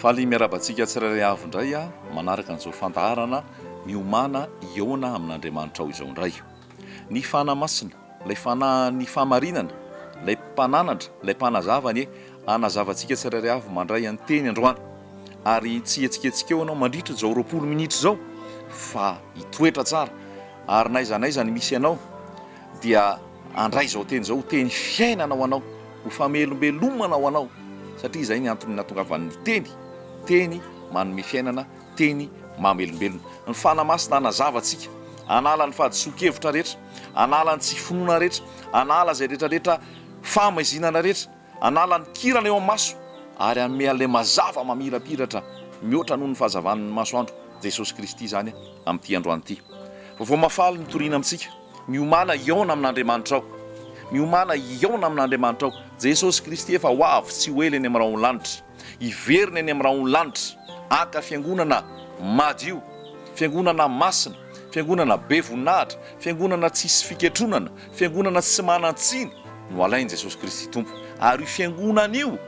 Faly miarahaba antsika tsirairay avy indray aho manaraka an'izao fandaharana Miomàna hihaona amin'Andriamanitrao izao indray. Ny Fanahy Masina, ilay Fanahin'ny fahamarinana, ilay Mpananatra, ilay Mpanazava anie hanazava antsika tsirairay avy mandray an'ny Teny androany. Ary tsy hihetsiketsika eo ianao mandritra izao 20 minitra izao fa hitoetra tsara ary n'aiza n'aiza ny misy anao dia handray izao teny izao ho teny fiainana ho anao, ho famelombelomana ho anao, satria izay ny antony nahatongavan'ny teny, teny manome fiainana, teny mamelombelona. Ny Fanahy Masina hanazava antsika, hanala ny fahadisoan-kevitra rehetra, hanala ny tsy finoana rehetra, hanala izay rehetra rehetra fahamaizinana rehetra, hanala ny kirana eo amin'ny maso, ary hanome an'ilay mazava mamirapiratra mihoatra noho ny fahazavan'ny masoandro, Jesosy Kristy izany amin'ity androany ity. Vaovao mahafaly no torina amintsika. Miomàna hihaona amin'Andriamanitrao. Miomàna hihaona amin'Andriamanitrao. Jesosy Kristy efa ho avy tsy ho ela eny amin'ny rahon'ny lanitra. Hiverina eny amin'ny rahon'ny lanitra. Haka fiangonana madio, fiangonana masina, fiangonana be voninahitra, fiangonana tsisy fiketronana, fiangonana tsy manan-tsiny no alain'i Jesosy Kristy Tompo. Ary io fiangonana io,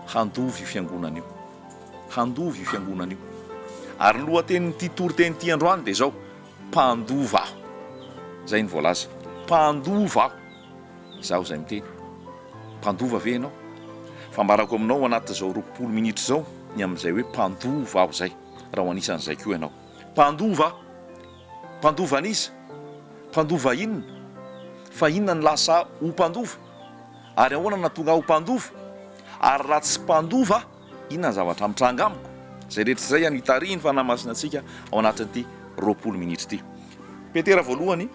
handova io fiangonana io. Handova io fiangonana io. Ary ny lohatenin'ity toriteny ity androany dia izao, Mpandova aho. Izay no voalaza. Mpandova aho. Izaho izay miteny. Mpandova ve ianao? Fa ambarako aminao ao anatin'izao 20 minitra izao ny amin'izay hoe mpandova aho izay, raha ho anisan'izay koa ianao. Mpandova aho. Mpandova an'iza? Mpandova inona? Fa inona no lasa ho mpandova? Ary ahoana no nahatonga ahy ho mpandova? Ary raha tsy mpandova aho, Inona ny zavatra mitranga amiko? Izay rehetra izay no hitarihin'ny Fanahy Masina antsika ao anatin'ity 20 minitra ity. Petera voalohany,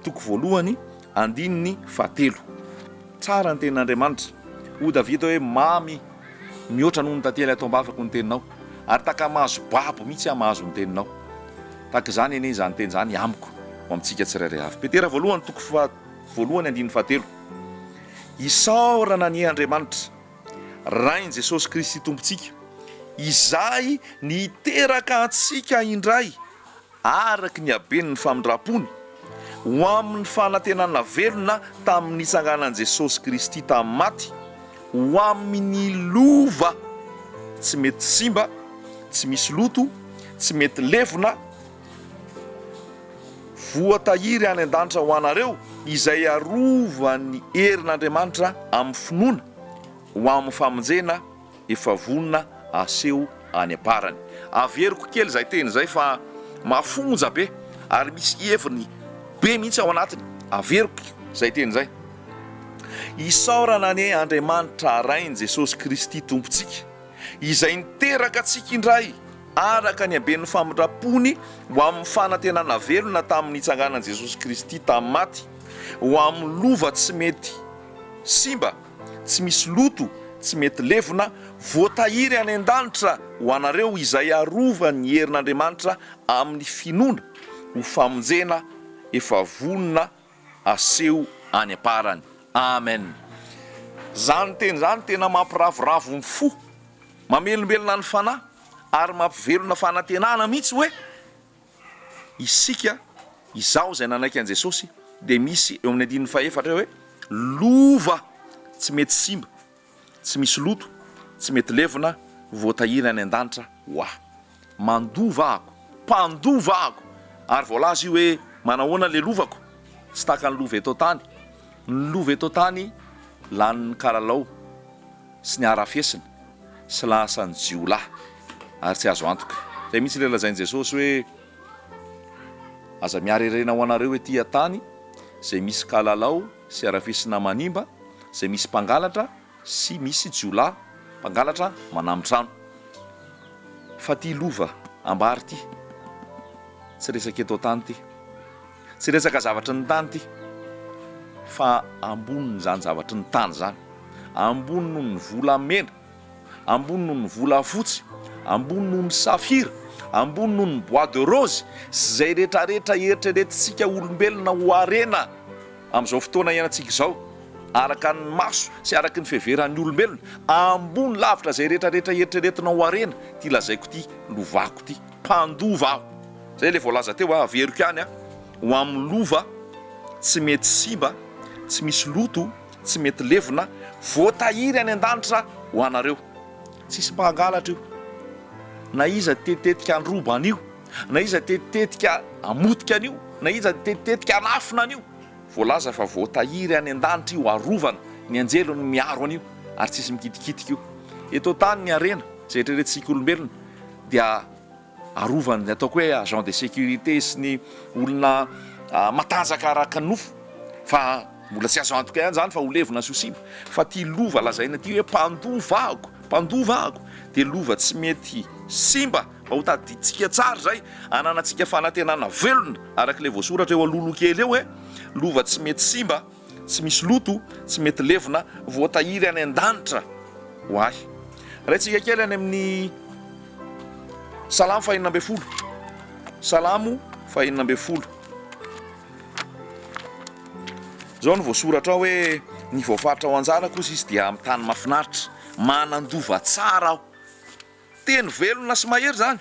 toko voalohany, andininy fahatelo. Tsara ny tenin'Andriamanitra. Hoy Davida hoe, Mamy mihoatra noho ny tantely ato am-bavako ny teninao, ary tahaka mahazo babo mihitsy aho mahazo ny teninao. Tahaka izany anie izany teny izany amiko ho amintsika tsirairay avy. Petera voalohany, toko faha voalohany, andininy fahatelo. Isaorana anie Andriamanitra. Rain'i Jesosy Kristy Tompontsika, Izay niteraka antsika indray araka ny haben'ny famindram-pony, ho amin'ny fanantenana velona tamin'ny nitsanganan'i Jesosy Kristy tamin'ny maty, ho amin'ny lova tsy mety simba, tsy misy loto, tsy mety levona, voatahiry any an-danitra ho anareo, izay arovan'ny herin'Andriamanitra amin'ny finoana ho amin'ny famonjena efa vonona aseho any am-parany. Averiko kely izay teny izay fa mafonja be ary misy heviny be mihitsy ao anatiny. Averiko izay teny izay. Isaorana anie Andriamanitra Rain'i Jesosy Kristy Tompontsika, izay niteraka antsika indray araka ny haben'ny famindram-pony ho amin'ny fanantenana velona tamin'ny nitsanganan'i Jesosy Kristy tamin'ny maty, ho amin'ny lova tsy mety simba, tsy misy loto, tsy mety levona, voatahiry any an-danitra ho anareo izay arovan'ny herin'Andriamanitra amin'ny finoana ho famonjena efa vonona aseho any am-parany. Amen. Zany teny zany tena mampiravoravo ny fo, mamelombelona ny fanahy ary mampivelona fanantenana mihitsy hoe isika, izaho izay nanaiky an'i Jesosy dia misy eo amin'ny andininy fahefatra hoe lova tsy mety simba, tsy misy loto, tsy mety levona, voatahiry any an-danitra ho ahy. Mandova ahako, mpandova ahako, ary voalaza io hoe manahoana le lovako, tsy tahaka ny lova eto an-tany, ny lova eto an-tany lanin'ny kalalao sy ny harafesina sy lahasan'ny jiolahy ary tsy azo antoka. Zay mihitsy le lazain'i Jesosy hoe aza miharerena ho anareo ety an-tany izay misy kalalao sy harafesina manimba, izay misy mpangalatra sy misy jiolahy mpangalatra manamy trano. Fa ty lova ambary ty, tsy resaka eto an-tany ty, tsy resaka zavatry ny tany ty, fa ambonin'izany zavatry ny tany zany, ambony noho ny volamena, ambony noho ny volafotsy, ambony noho ny safira, ambony noho ny bois de rose, sy izay retraretra eritreretintsika olombelona ho harena amin'izao fotoana iainantsika izao, araka ny maso sy araka ny fiheveran'ny olombelona, ambony lavitra izay retraretra eritreretinao ho harena, ity lazaiko ity, lovako ity, mpandova aho. Izay ilay voalaza teo, averiko ihany, ho amin'ny lova tsy mety simba, tsy misy loto, tsy mety levona, voatahiry any an-danitra ho anareo. Tsisy mpangalatra io. Na iza tetitetika handroba an'io, na iza tetitetika hamotika an'io, na iza tetitetika hanafina an'io, voalaza fa voatahiry any an-danitra io, arovana, ny anjely no miaro an'io, ary tsisy mikitikitika io. Eto an-tany ny harena, izay eritreretintsika olombelona, dia arovan'ny ataoko hoe agent de sécurité sy ny olona matanjaka araka ny nofo fa mbola tsy azo antoka ihany zany fa ho levona sy ho simba fa ty lova lazaina ty hoe mpandova ahako mpandova ahako dia lova tsy mety simba mba ho tadidintsika tsara izay ananantsika fanantenana velona araka ilay voasoratra eo alohaloha kely eo hoe lova tsy mety simba tsy misy loto, tsy mety levona, voatahiry any an-danitra ho ahy. Raintsika kely any amin'ny Salamo fahenina ambin'ny folo. Salamo fahenina ambin'ny folo. Izao no voasoratra ao hoe ny voafaritra ho anjarako hozy izy dia amin'ny tany mahafinaritra, manan-dova tsara aho. Teny velona sy mahery izany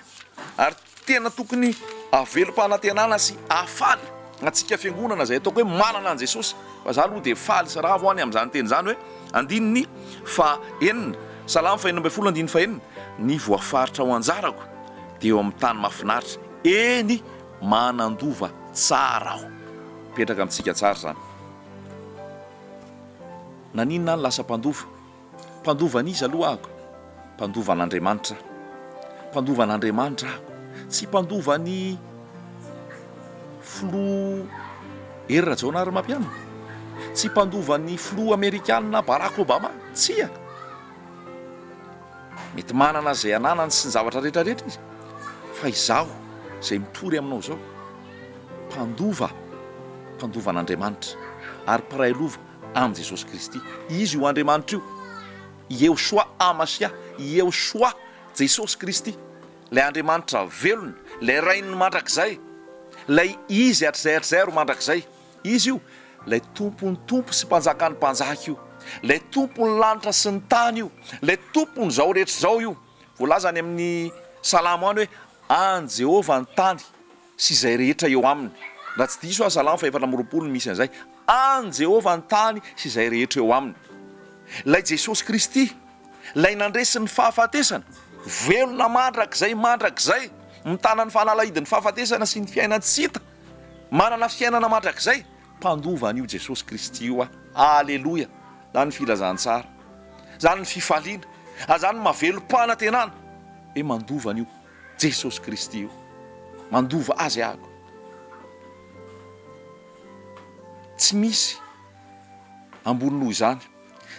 ary tena tokony hahavelom-panantenana sy hahafaly antsika fiangonana izay ataoko hoe manana an'i Jesosy. Fa za aloha dia faly sy ravo any amin'izany teny izany hoe andininy faha enina, Salamo faha 16 andininy faha enina, Ny voafaritra ho anjarako dia eo amin'ny tany mahafinaritra, eny manan-dova tsara aho. Mipetraka amintsika tsara izany. Naninona aho no lasa mpandova? Mpandova an'iza aloha ahako? Mpandova an'Andriamanitra aho. Mpandova an'Andriamanitra ahako. Tsy mpandova an'i Filoha Hery Rajaonarimampianina. Tsy mpandova an'i Filoha Amerikana Barack Obama. Tsia. Mety manana izay ananany sy ny zavatra rehetra rehetra izy. Fa izaho izay mitory aminao izao, mpandova, mpandova an'Andriamanitra ary mpiray lova amin'i Jesosy Kristy. Izy io Andriamanitra io, Yehoshoa HaMashiah, Yehoshoa, Jesosy Kristy, ilay Andriamanitra velona, ilay Rain'ny mandrakizay, ilay Izy hatrizay hatrizay ary ho mandrakizay. Izy io, ilay Tompon'ny tompo sy Mpanjakan'ny mpanjaka io, ilay Tompon'ny lanitra sy ny tany io, ilay Tompon'izao rehetra izao io. Voalaza any amin'ny Salamo any hoe, An'i Jehovah ny tany sy izay rehetra eo aminy. Raha tsy diso aho, Salamo fahefatra amby 24 no misy an'izay. An'i Jehovah ny tany sy izay rehetra eo aminy. Ilay Jesosy Kristy, ilay nandresy ny fahafatesana, velona mandrakizay mandrakizay, mitana ny fanalahidin'ny fahafatesana sy ny fiainan-tsy hita, manana fiainana mandrakizay, mpandova an'io Jesosy Kristy io aho. Aleloia! Izany ny filazantsara. Izany ny fifaliana. Ary izany ny mahavelom-panantenana hoe mandova an'io. Jesosy Kristy io. Mandova Azy ahako. Tsy misy ambony noho izany.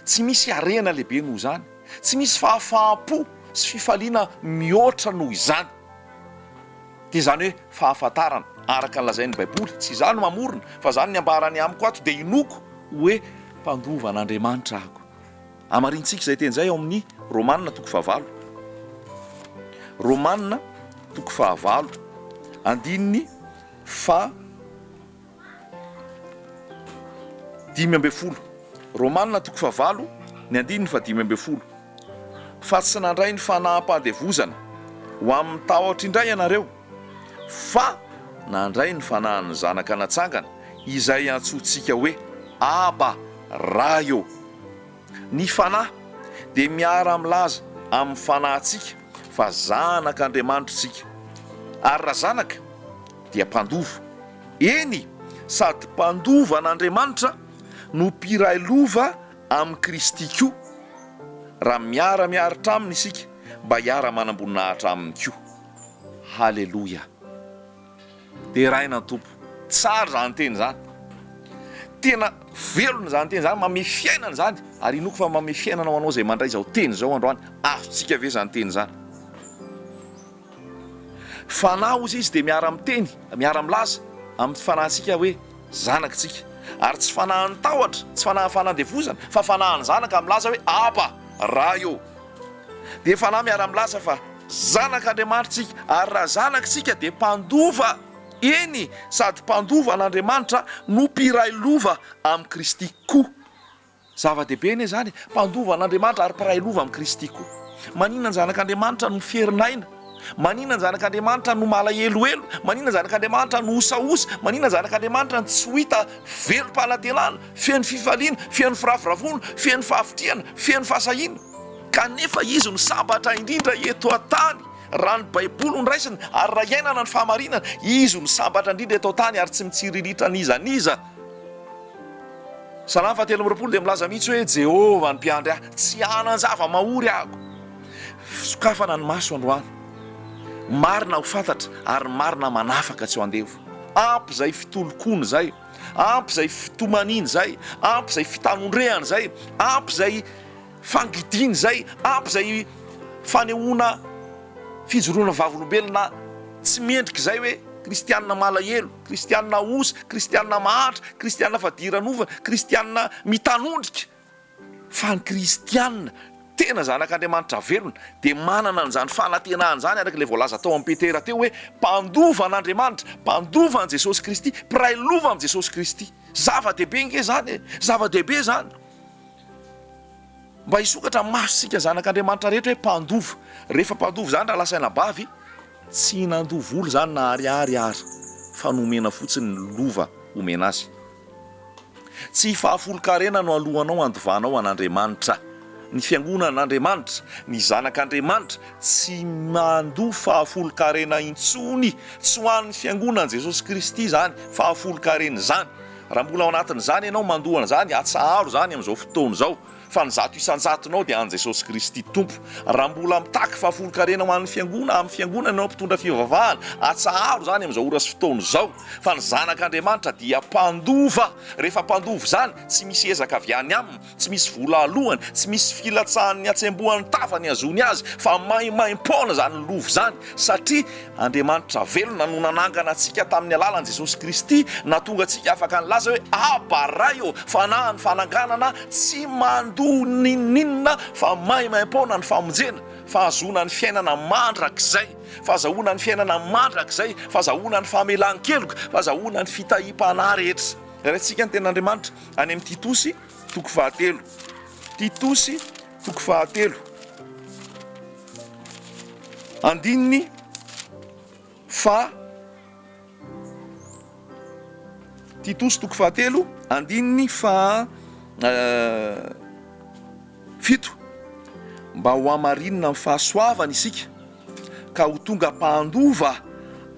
Tsy misy harena lehibe noho izany. Tsy misy fahafaham-po sy fifaliana mihoatra noho izany. Dia izany hoe fahafantarana, araka ny lazain'ny Baiboly, tsy izaho no mamorona, fa izany ny ambarany amiko ato dia inoako hoe mpandova an'Andriamanitra ahako. Hamarintsika izay teny izay ao amin'ny Romana toko fahavalo. Romana toko fahavalo, andininy faha 15. Romana toko fahavalo, ny andininy faha 15. Fa tsy nandray ny fanaham-pandevozana ho amin'ny tahotra indray ianareo, fa nandray ny fanahin'ny zanaka natsangana, izay antsointsika hoe Aba, Ray ô. Ny Fanahy dia miara-milaza amin'ny fanahintsika fa zanak'Andriamanitra isika, ary raha zanaka dia mpandova, eny, sady mpandova an'Andriamanitra no mpiray lova amin'i Kristy koa, raha miara-miaritra aminy isika mba hiara-manam-boninahitra aminy koa. Haleloia! Deraina ny Tompo. Tsara izany teny izany. Tena velona izany teny izany, manome fiainana izany. Ary inoako fa manome fiainana ho anao izay mandray izao teny izao androany. Azontsika ve izany teny izany? Fanahy hozy izy dia miara-miteny, miara-milaza amin'ny fanahintsika hoe zanaka isika. Ary tsy fanahin'ny tahotra, tsy fanahin'ny fanandevozana, fa fanahin'ny zanaka milaza hoe Aba, Ray ô. Dia fanahy miara-milaza fa zanak'Andriamanitra isika, ary raha zanaka isika dia mpandova, eny, sady mpandova an'Andriamanitra no mpiray lova amin'i Kristy koa. Zava-dehibe anie izany e! Mpandova an'Andriamanitra ary mpiray lova amin'i Kristy koa. Maninona ny zanak'Andriamanitra no miferinaina? Maninona ny zanak'Andriamanitra no malahelohelo? Maninona ny zanak'Andriamanitra no osaosa? Maninona ny zanak'Andriamanitra no tsy ho hita velom-panantenana, feno fifaliana, feno firavoravoana, feno fahavitrihana, feno fahasahiana? Kanefa izy no sambatra indrindra eto an-tany. Raha ny Baiboly no raisina ary raha iainana ny fahamarinana, izy no sambatra indrindra eto an-tany ary tsy mitsiriritra an'iza n'iza. Salamo fahatelo amby 20 dia milaza mihitsy hoe, Jehovah no mpiandry ahy, tsy hanan-java-mahory aho. Sokafana ny maso androany. Marina ho fantatra ary marina manafaka tsy ho andevo. Ampy izay fitolokoana izay, ampy izay fitomaniana izay, ampy izay fitanondrehana izay, ampy izay fangidiana izay, ampy izay fanehoana fijoroana vavolombelona tsy mendrika izay hoe kristianina malahelo, kristianina osa, kristianina mahantra, kristianina fadiranovana, kristianina mitanondrika. Fa ny kristianina tena zanak'Andriamanitra velona dia manana an'izany fanantenana izany araka ilay voalaza tao amin'i Petera teo hoe mpandova an'Andriamanitra, mpandova an'i Jesosy Kristy, mpiray lova amin'i Jesosy Kristy. Zava-dehibe ange izany e! Zava-dehibe izany. Mba hisokatra ny masontsika zanak'Andriamanitra rehetra hoe mpandova. Rehefa mpandova izany raha lasa anabavy, tsy nandoa vola izany na ariary ara, fa nomena fotsiny ny lova omena azy. Tsy fahafolon-karena no alohanao handovanao an'Andriamanitra. Ny fiangonan'Andriamanitra, ny zanak'Andriamanitra, tsy mandoa fahafolon-karena intsony. Tsy ho an'ny fiangonan'i Jesosy Kristy izany fahafolon-karena izany. Raha mbola ao anatin'izany ianao mandoa an'izany, atsaharo izany amin'izao fotoana izao, fa ny zato isan-jatonao dia an'i Jesosy Kristy Tompo. Raha mbola mitaky fahafolon-karena ho an'ny fiangona, amin'ny fiangonana ianao mpitondra fivavahana, atsaharo izany amin'izao ora sy fotoana izao, fa ny zanak'Andriamanitra dia mpandova. Rehefa mpandova izany, tsy misy ezaka avy any aminy, Tsy misy vola alohany, tsy misy filatsahan'ny hatsembohan'ny tava ny hazoany azy, fa maimaimpoana izany lova izany, satria Andriamanitra velona no nanangana antsika tamin'ny alalan'i Jesosy Kristy, nahatonga antsika afaka nilaza hoe, Aba, Ray ô, Fanahin'ny fananganana, tsy mandoa n'inon'inona fa maimaimpoana ny famonjena, fahazoana ny fiainana mandrakizay, fahazahoana ny fiainana mandrakizay, fahazahoana ny famelan-keloka, fahazahoana ny fitahiam-panahy rehetra. Raintsika ny Tenin'Andriamanitra. Any amin'i Titosy, toko fahatelo. Titosy, toko fahatelo. Andininy fa Titosy toko fahatelo, andininy faha fito. Mba ho hamarinina amin'ny fahasoavana isika ka ho tonga mpandova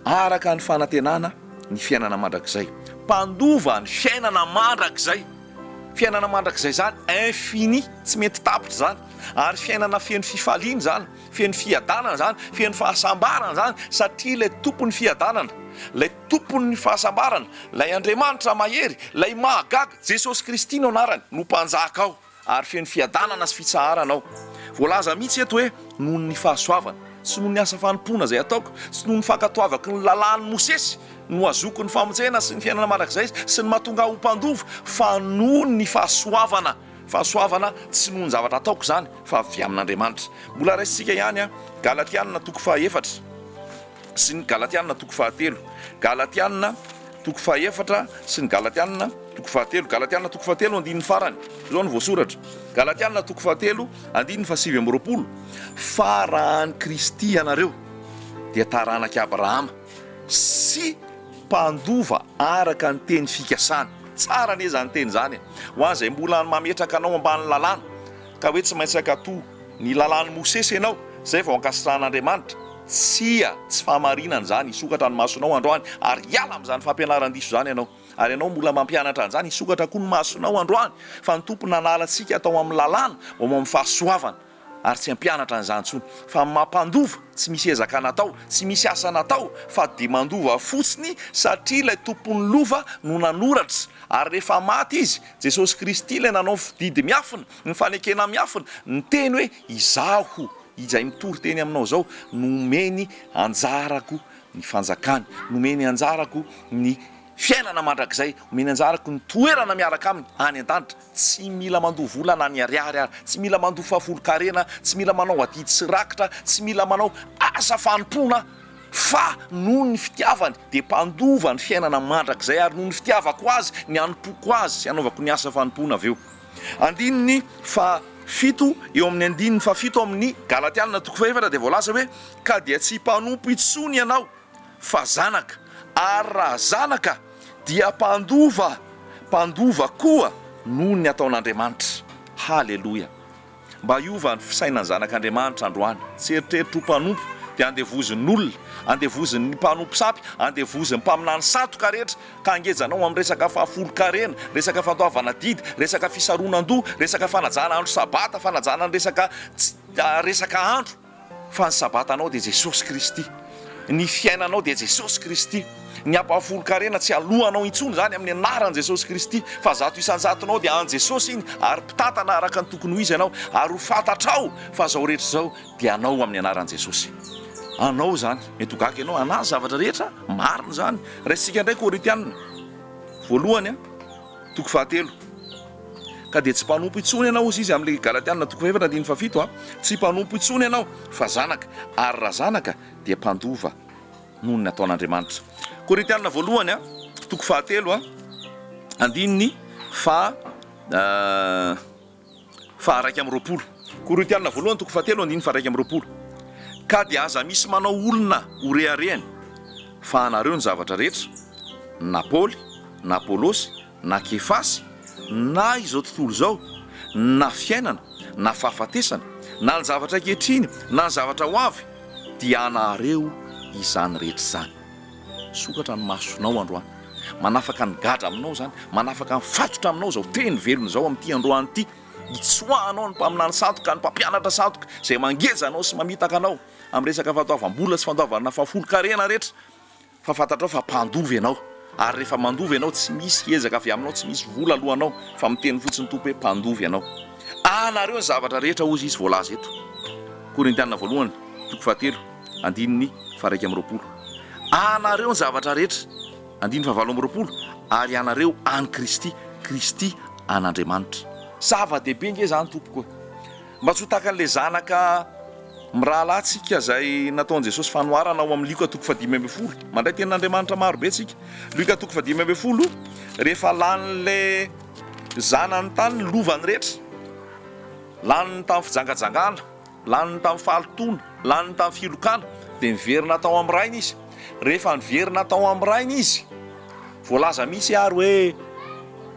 araka ny fanantenana ny fiainana mandrakizay. Mpandova ny fiainana mandrakizay. Fiainana mandrakizay izany infini, tsy mety tapitra izany. Ary fiainana feno fifaliana izany, feno fiadanana izany, feno fahasambarana izany, satria ilay Tompon'ny fiadanana, ilay Tompon'ny fahasambarana, ilay Andriamanitra mahery, ilay mahagaga, Jesosy Kristy no anarany, no Mpanjaka ao. Ary feno fiadanana sy fitsaharana aho. Voalaza mihitsy eto hoe noho ny fahasoavana, tsy noho ny asa fanompoana izay ataoko, tsy noho ny fankatoavako ny lalàn'i Mosesy no azoako ny famonjena sy ny fiainana mandrakizay sy ny mahatonga ahy ho mpandova, fa noho ny fahasoavana. Fahasoavana tsy noho ny zavatra ataoko izany, fa avy amin'Andriamanitra. Mbola raisintsika ihany Galatiana toko fahaefatra sy ny Galatiana toko fahatelo. Galatiana toko fahaefatra sy ny Galatiana toko fahatelo. Galatiana toko fahatelo andininy farany. Izao no voasoratra. Galatiana toko fahatelo andininy faha-29. Fa raha an'i Kristy ianareo, dia taranak'i Abrahama sy mpandova araka ny teny fikasana. Tsara anie izany teny izany e! Ho an'izay mbola mametraka anao ambany lalàna, ka hoe tsy maintsy hankatò ny lalàn'i Mosesy ianao, izay vao ankasitrahan'Andriamanitra. Tsia, tsy fahamarinana izany. Hisokatra ny masonao androany, ary hiala amin'izany fampianaran-diso izany ianao. Ary ianao mbola mampianatra an'izany, hisokatra koa ny masonao androany, fa ny Tompo nanala antsika tao amin'ny lalàna ho ao amin'ny fahasoavana, ary tsy hampianatra an'izany intsony. Fa ny mampandova, tsy misy ezaka natao, tsy misy asa natao, fa dia mandova fotsiny, satria ilay Tompon'ny lova no nanoratra. Ary rehefa maty Izy, Jesosy Kristy ilay nanao didy miafina, ny fanekena miafina, niteny hoe, Izaho, izay mitory teny aminao izao, nomeny anjarako ny fanjakany, nomeny anjarako ny fiainana mandrakizay, omeny anjarako ny toerana miaraka aminy any an-danitra, tsy mila mandoa vola na ny ariary ary, tsy mila mandoa fahafolon-karena, tsy mila manao adidy sy rakitra, tsy mila manao asa fanompoana, fa noho ny fitiavany dia mpandova ny fiainana mandrakizay, ary noho ny fitiavako azy ny hanompoako azy sy hanaovako ny asa fanompoana avy eo. Andininy fahafito, eo amin'ny andininy fahafito amin'ny Galatiana toko fahefatra dia voalaza hoe, Ka dia tsy mpanompo intsony ianao, fa zanaka, ary raha zanaka, dia mpandova, mpandova koa noho ny ataon'Andriamanitra. Haleloia! Mba hiova ny fisainan'ny zanak'Andriamanitra androany. Tsy eritreritro ho mpanompo, dia andevozin'olona, andevozin'ny mpanompo sampy, andevozin'ny mpaminany sandoka rehetra ka hangeja anao amin'ny resaka fahafolon-karena, resaka fandoavana didy, resaka fisaronan-doha, resaka fanajana andro sabata, fanajana ny resaka resaka andro. Fa ny sabatanao dia Jesosy Kristy. Ny fiainanao dia Jesosy Kristy. Ny ampahafolon-karena tsy aloanao intsony izany amin'ny anaran'i Jesosy Kristy, fa 100%-nao dia an'i Jesosy iny, ary mpitantana araka ny tokony ho izy ianao, ary ho fantatrao fa izao rehetra izao dia anao amin'ny anaran'i Jesosy. Anao izany. Mety ho gaga ianao, anà ny zavatra rehetra? Marina izany. Raisintsika indray Korintiana voalohany, toko fahatelo. Ka dia tsy mpanompo intsony ianao, hozy izy amin'ilay Galatiana toko fahefatra andininy fahafito, tsy mpanompo intsony ianao, fa zanaka, ary raha zanaka dia mpandova noho ny nataon'Andriamanitra. Korintiana voalohany, toko fahatelo, andininy faha faha-21. Korintiana voalohany toko fahatelo andininy faha-21. Ka dia aza misy manao olona ho reharehany, fa anareo ny zavatra rehetra, na Paoly, na Apolosy, na Kefasy, na izao tontolo izao, na fiainana, na fahafatesana, na ny zavatra ankehitriny, na ny zavatra ho avy, dia anareo izany rehetra izany. Sokatra ny masonao androany. Manafaka ny gadra aminao izany, manafaka ny fatotra aminao izao teny velona izao amin'ity androany ity. Hitsoahanao ny mpaminany sandoka, ny mpampianatra sandoka, izay mangeja anao sy mamitaka anao amin'ny resaka fandoavam-bola sy fandoavana fahafolon-karena rehetra. Fa fantatrao fa mpandova ianao, ary rehefa mandova ianao tsy misy ezaka avy aminao, tsy misy vola alohanao, fa miteny fotsiny Tompo hoe mpandova ianao. Anareo ny zavatra rehetra hozy izy voalaza eto. Korintiana voalohany toko fahatelo andininy faha-21. Anareo ny zavatra rehetra, andininy faha-28, ary anareo an'i Kristy, Kristy an'Andriamanitra. Zava-dehibe ange izany tompoko e! Mba tsy ho tahaka an'ilay zanaka mirahalahy tsika izay nataon'i Jesosy fanoharana ao amin'ny Lioka toko fahadimy ambin'ny folo. Mandray tenin'Andriamanitra maro be tsika. Lioka toko fahadimy ambin'ny folo, rehefa lanin'ilay zanany tany ny lovany rehetra, laniny tamin'ny fijangajangana, laniny tamin'ny fahalotoana, laniny tamin'ny filokana, dia niverina tao amin'ny rainy izy. Rehefa niverina tao amin'ny rainy izy, voalaza mihitsy ary hoe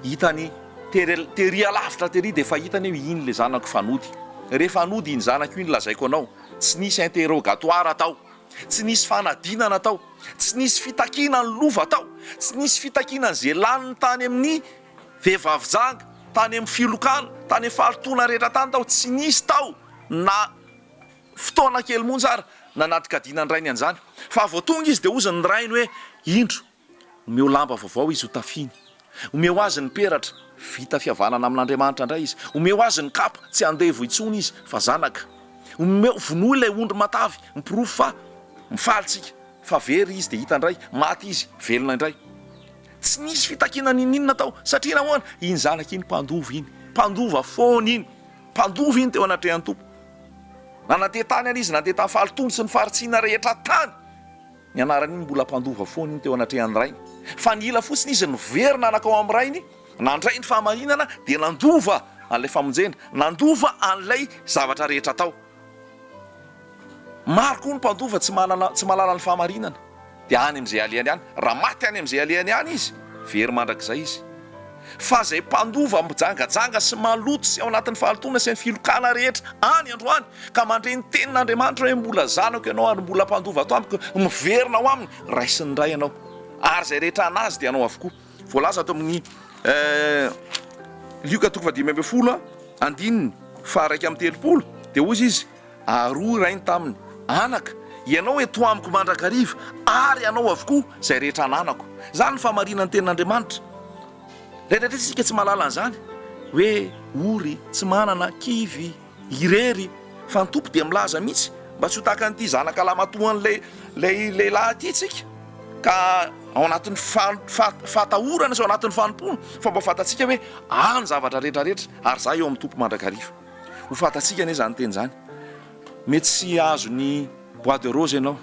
hitany Tery tery alavitra tery dia efa hitany hoe iny le zanako fa nody. Rehefa nody iny zanako iny lazaiko anao, tsy nisy interrogatoire tao, tsy nisy fanadinana tao, tsy nisy fitakiana ny lova tao, tsy nisy fitakiana an'izay laniny tany amin'ny vehivavy janga, tany amin'ny filokana, tany amin'ny fahalotoana rehetra tany tao, tsy nisy tao na fotoana kely monja ary nanadikadinan'ny rainy an'izany. Fa vao tonga izy dia hozy ny rainy hoe indro Omeo lamba vaovao izy hotafiany. Omeo azy ny peratra, vita fihavanana amin'Andriamanitra indray izy. Omeo azy ny kapa, tsy andevo intsony izy fa zanaka. Omeo, vonoy ilay ondry matavy, miporofo fa mifaly tsika, fa very izy dia hita indray, maty izy, velona indray. Tsy nisy fitakiana n'inon'inona tao, satria nahoana? Iny zanaka iny mpandova iny, mpandova foana iny, mpandova iny teo anatrehan'ny Tompo. Na nandeha tany ary izy, nandeha tamin'ny fahalotoany sy ny faharatsiana rehetra tany. Ny anaran'iny mbola mpandova foana iny teo anatrehan'ny rainy. Fa nila fotsiny izy niverina nankao amin'ny rainy, nandray ny fahamarinana, dia nandova an'ilay famonjena, nandova an'ilay zavatra rehetra tao. Maro koa ny mpandova tsy manana, tsy mahalala ny fahamarinana, dia any amin'izay alehany any. Raha maty any amin'izay alehany any izy, very mandrakizay izy. Fa izay mpandova mijangajanga sy maloto sy ao anatin'ny fahalotoana sy ny filokana rehetra any androany ka mandre ny tenin'Andriamanitra hoe mbola zanako ianao ary mbola mpandova ato amiko, miverina ao aminy, raisin'ny Ray ianao. Ary izay rehetra an'Azy dia anao avokoa. Voalaza ato amin'ny Lioka toko fahadimy ambin'ny folo andininy faha-31 dia hoy izy, Ary hoy rainy taminy, Anaka, ianao eto amiko mandrakariva, ary anao avokoa izay rehetra ananako. Izany ny fahamarinan'ny tenin'Andriamanitra. Indraindray isika tsy mahalala an'izany, hoe ory, tsy manana, kivy, irery, fa ny Tompo dia milaza mihitsy mba tsy ho tahaka an'ity zanaka lamatoan'ilay ilay lehilahy ity isika, ka ao anatin'ny fahatahorana sy ao anatin'ny fanompoana, fa mba fantatsika hoe ahy ny zavatra rehetra rehetra, ary izaho eo amin'ny Tompo mandrakariva. Ho fantatsika anie izany teny izany. Mety tsy hahazo ny bois de rose ianao,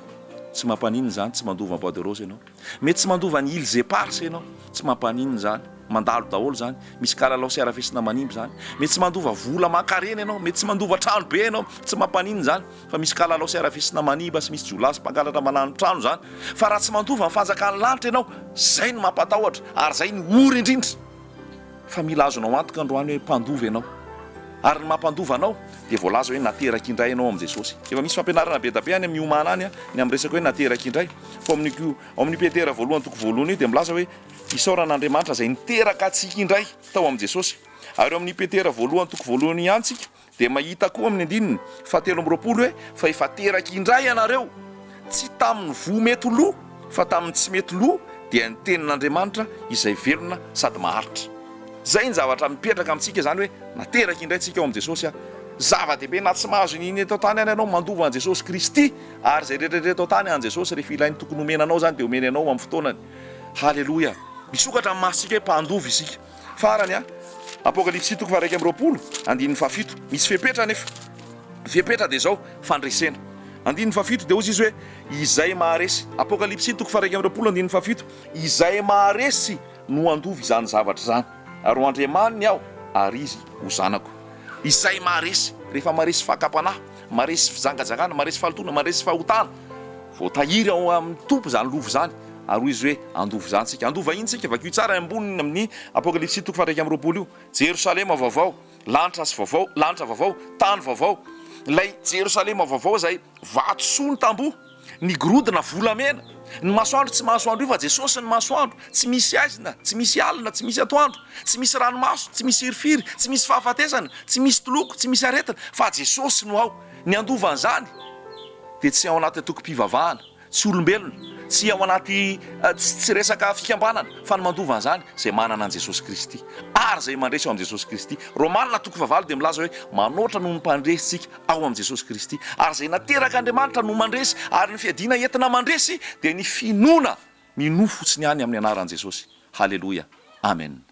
tsy mampaninona izany, tsy mandova bois de rose ianao. Mety tsy mandova ny îles éparses ianao, tsy mampaninona izany, mandalo daholo izany, misy kalalao sy harafesina manimba izany. Mety tsy mandova vola aman-karena ianao, mety tsy mandova trano be ianao, tsy mampaninona izany, fa misy kalalao sy harafesina manimba sy misy jiolahy sy mpangalatra manano trano izany. Fa raha tsy mandova ny fanjakan'ny lanitra ianao, izay no mampatahotra ary izay no ory indrindra. Fa mila azonao antoka androany hoe mpandova ianao. Ary ny mampandova anao dia voalaza hoe nateraka indray ianao amin'i Jesosy. Efa misy fampianarana be dia be any amin'ny Miomana any ny amin'ny resaka hoe nateraka indray. Fa ao amin'ny ao amin'ny Petera voalohany toko voalohany io dia milaza hoe isaorana Andriamanitra izay niteraka antsika indray tao amin'i Jesosy. Ary ao amin'ny Petera voalohany toko voalohany ihany tsika Dia mahita koa amin'ny andininy fahatelo amby roapolo hoe, Fa efa teraka indray ianareo, tsy tamin'ny voa mety ho lo, fa tamin'ny tsy mety lo, dia ny tenin'Andriamanitra izay velona sady maharitra. Izay ny zavatra mipetraka amintsika izany hoe nateraka indray tsika ao amin'i Jesosy a. Zava-dehibe na tsy mahazo iniana eto an-tany ary ianao mandova an'i Jesosy Kristy ary izay rehetra rehetra eto an-tany an'i Jesosy rehefa ilainy tokony homena anao izany dia omeny anao amin'ny fotoanany. Haleloia. Misokatra ny masontsika hoe mpandova isika. Farany a, Apokalypsy toko faha-21, andininy fahafito. Misy fepetra anefa. Ny fepetra dia izao, fandresena. Andininy fahafito dia hozy izy hoe, Izay maharesy. Apokalypsy toko faha-21, andininy fahafito. Izay maharesy no handova izany zavatra izany, ary ho Andriamaniny aho, ary izy ho zanako. Izay maharesy. Rehefa maharesy fakam-panahy, maharesy fijangajangana, maharesy fahalotoana, maharesy fahotana. Voatahiry ao amin'ny Tompo izany lova izany, ary hoy Izy hoe, Handova izany isika. Handova inona isika? Vakio tsara amboniny amin'ny Apokalypsy toko faha-21 io. Jerosalema vaovao, lanitra sy vaovao, lanitra vaovao, tany vaovao. Ilay Jerosalema vaovao izay vatosoa ny tamboho, ny gorodona volamena, ny masoandro tsy masoandro io fa Jesosy ny masoandro, tsy misy haizina, tsy misy alina, tsy misy atoandro, tsy misy ranomaso, tsy misy hirifiry, tsy misy fahafatesana, tsy misy toloko, tsy misy aretina, fa Jesosy no ao. Ny handova an'izany dia tsy ao anaty antokom-pivavahana, tsy olombelona, tsy ao anaty tsy resaka fikambanana, fa ny mandova an'izany izay manana an'i Jesosy Kristy, ary izay mandresy ao amin'i Jesosy Kristy. Romana toko fahavalo dia milaza hoe manoatra noho ny mpandresy isika ao amin'i Jesosy Kristy, ary izay naterak'Andriamanitra no mandresy, ary ny fiadiana entina mandresy dia ny finoana, minoa fotsiny ihany amin'ny anaran'i Jesosy. Haleloia. Amen.